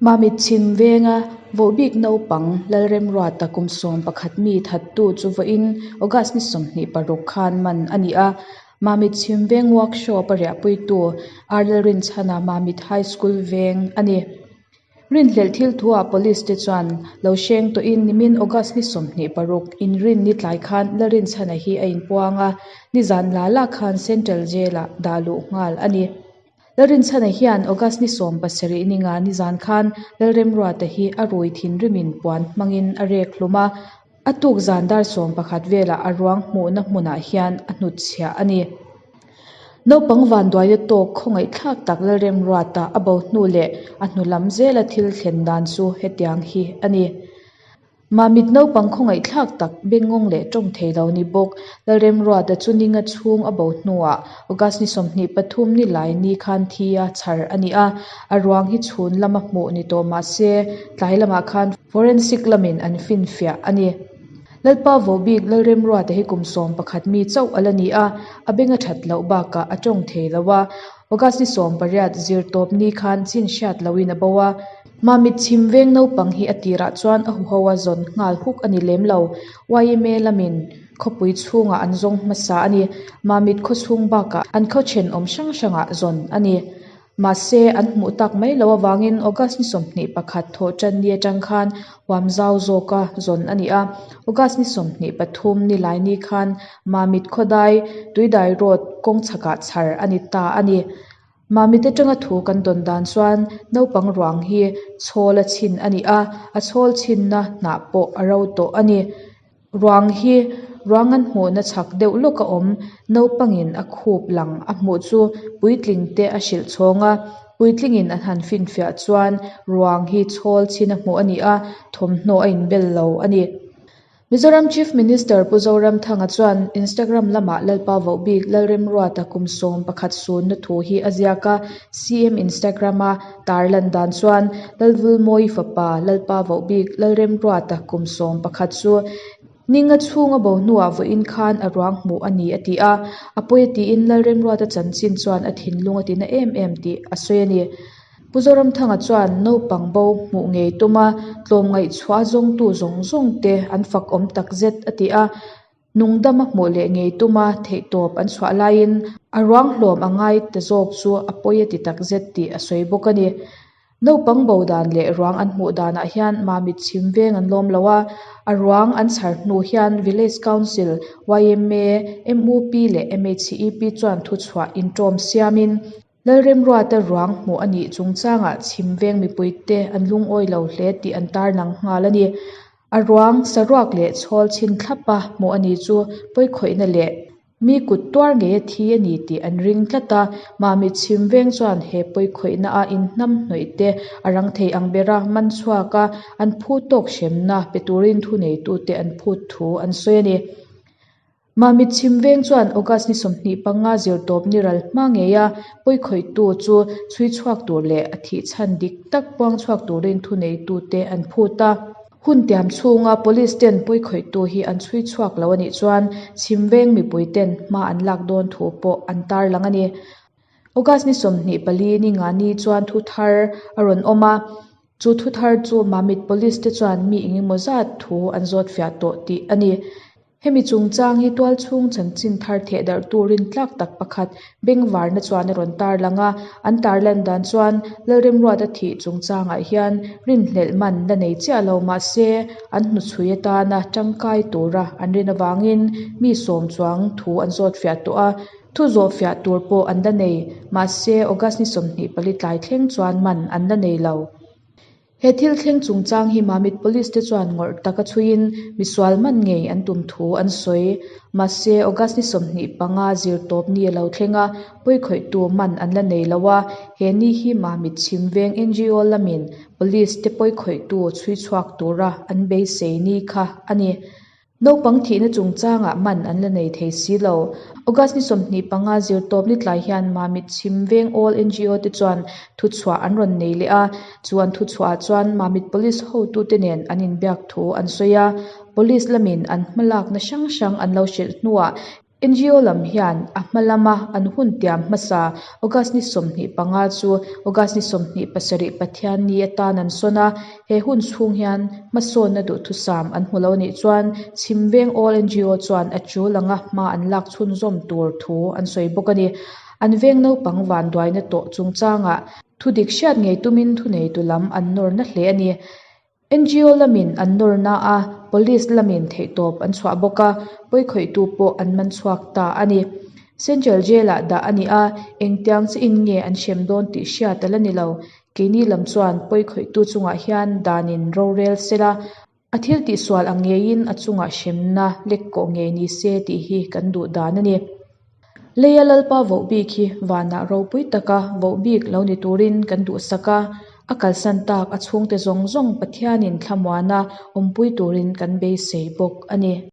Mamit chhim venga Vohbik naupang Lalremruata kum 11 mi thattu chu vawiin August ni 26 khan man a ni a. Mamit chhim veng workshop a riahpuitu R Lalrinchhana Mamit High School veng a ni. Rinhlelh thil thuah Police te chuan lo hreng tawhin nimin August ni 26 Inrinni tlai khan Lalrinchhana hi a inpuang a, nizan la la khan Central Jail-ah dah luh nghal a ni. Lalrinchhana hian August ni 70 ninga nizan khan Lalremruata hi a rui thinrimin puan hmangin a rek hlum a, a tuk zan dar 11 velah a ruang hmuhna hmunah hian a hnutchhiah a ni. Naupang vanduaina tawk khawngaihthlak tak Lalremruata a bo hnu leh a hnu lam zela thil thlen dan chu hetiang hi a ni. Mamit naupang khawngaihthlak tak bengngawng leh tawng thei lo ni bawk. Lalremruata chu ninga chhung a bo hnuah August ni 23 ni lai ni khan thi a chhar a ni a, a ruang hi chhun lama hmuh ni tawh mah se tlai lamah khan forensic lamin an finfiah a ni. Lalpa Vohbik Lalremruata hi kum 11 mi chauh a la ni a, a beng a that loh bakah a tawng thei lo a. August ni 18 zirtawp ni khan chin hriat loin a bo a. Mamit chhim veng naupang hi a tirah chuan a huho a zawn nghal huk a ni lem lo. YMA lamin khawpui chhungah an zawng hmasa a ni. Mamit khaw chhung bakah an khaw thenawm hrang hrangah zawn a ni. Mahse an hmuh tak mai loh avangin August ni 21 thawh tan ni atang khan huam zau zawka zawn a ni a. August ni 23 ni lai ni khan Mamit khawdai Tuidai Road kawng chhakah chhar a ni ta a ni. Mamit atanga thu kan dawn dan chuan naupang ruang hi chhawl a chhin a ni a, a chhawl chhinna hnah pawh a ro tawh a ni. Ruang hi ruang an hmuhna chhak deuh lawk a awm, naupangin a khup lang a hmuh chu puitling te a hrilh chhawng a, puitlingin an han finfiah chuan ruang hi chhawl chhin a hmuh a ni a, thawmhnaw a inbel lo a ni. Mizoram Chief Minister Pu Zoramthanga chuan Instagram lamah Lalpa Vohbik Lalremruata kum 11 sunna thu hi a ziak a, CM Instagram-a tarlan dan chuan Lalvulmawi fapa Lalpa Vohbik Lalremruata kum 11 chu ninga chhunga bo hnuah vawiin khan a ruang hmuh a ni a ti a, a pawi a tiin Lalremruata chanchin chuan a thinlung a tina em em tih a sawi a ni. Pu Zoramthanga chuan naupang bo hmuh ngei tuma tlawmngaih chhuah zawngtu zawng zawng te an fak awm takzet a ti a, nungdama hmuh leh ngei tuma theihtawp an chhuah laiin a ruang hlawm a ngai ta zawk chu a pawi a ti takzet tih a sawi bawk a ni. Naupang bo dan leh ruang an hmuh danah hian Mamit chhim veng an lawm lo a, a ruang an chhar hnu hian Village Council, YMA, MUP leh MHEP chuan thuchhuah inṭawm siamin Lalremruata ruang hmuh a nih chungchangah chhim veng mipuite an lungawi lo hle tih an tarlang nghal a ni. A ruang saruak leh chhawl chhin thlapa hmuh a ni chu pawikhawihna leh mi kut tuar ngei a thi a ni tih an ring tlat a. Mamit chhim veng chuan he pawikhawihna a inhnam hnawih te a rang thei ang bera man chhuak a, an phu tawk hremna pe turin thuneitute an phut thu an sawi a ni. Mamit chhim veng chuan August ni 25 zirtawp ni ral hma ngei a, pawikhawihtu chu chhui chhuak tur leh a thih chhan dik tak puang chhuak turin thuneitute an phut a. Hun tiam chhunga police ten pawikhawihtu hi an chhui chhuak lo a nih chuan chhim veng mipui ten hma an lak dawn thu pawh an tarlang a ni. August ni 24 ni nga ni chuan thu thar a rawn awm a, chu thu thar chu Mamit police te chuan mi engemaw zat thu an zawt fiah tawh tih a ni. Hemi chungchang hi tualchhung chanchin thar theh darh turin tlak tak pakhat bengvarna chuan a rawn tarlang a, an tarlan dan chuan Lalremruata thih chungchangah hian rinhlelh man la nei chiah lo mah se an hnuchhui atana tangkai tura an rin avangin mi sawm chuang thu an zawt fiah tawh a, thu zawh fiah tur pawh an la nei mahse August ni 24 tlai thleng chuan man an la nei lo. He thil thleng chungchang hi Mamit Police te chuan ngawrh taka chhuiin misual man ngei an tum thu an sawi. Mahse August ni 25 zirtawp ni a lo thleng a, pawikhawihtu man an la nei lo a, he ni hi Mamit chhim veng NGO lamin Police te pawikhawihtu chhui chhuak tura an beisei ni kha a ni. Naupang thihna chungchangah man an la nei thei si lo. August ni 25 zirtawp ni tlai hian Mamit chhim veng All NGO te chuan thuchhuah an rawn nei leh a, chu an thuchhuahah chuan Mamit Police hotute nen an inbiak thu an sawi a, Police lamin an hmalakna hrang hrang an lo hrilh hnuah. NGO lam hian a hma lama an hun tiam hmasa August ni 25 chu August ni 27 Pathianni atan an sawn a, he hun chhung hian hmasawnna duhthusam an hmu lo nih chuan Chhimveng All NGO chuan a tul anga hma an lak chhunzawm tur thu an sawi bawk a ni. An veng naupang vanduaina tawh chungchangah thudik hriat ngei tumin thuneitu lam an nawr na hle a ni. NGO lamin an nawr na a, Police lamin theihtawp an chhuah bawk a, pawikhawihtu pawh an man chhuak ta a ni. Central Jail-ah dah a ni a, engtiang chiahin nge an hrem dawn tih hriat a la ni lo. Keini lam chuan pawikhawihtu chungah hian danin rorel sela, a thil tihsual ang ngeiin a chungah hremna lek kawh ngei ni se tih hi kan duh dan a ni. Leia Lalpa vohbik hi vanah ropui taka vohbik lo ni turin kan duhsak a, a kalsan tak a chhungte zawng zawng Pathianin thlamuana awmpui turin kan beisei bawk a ni.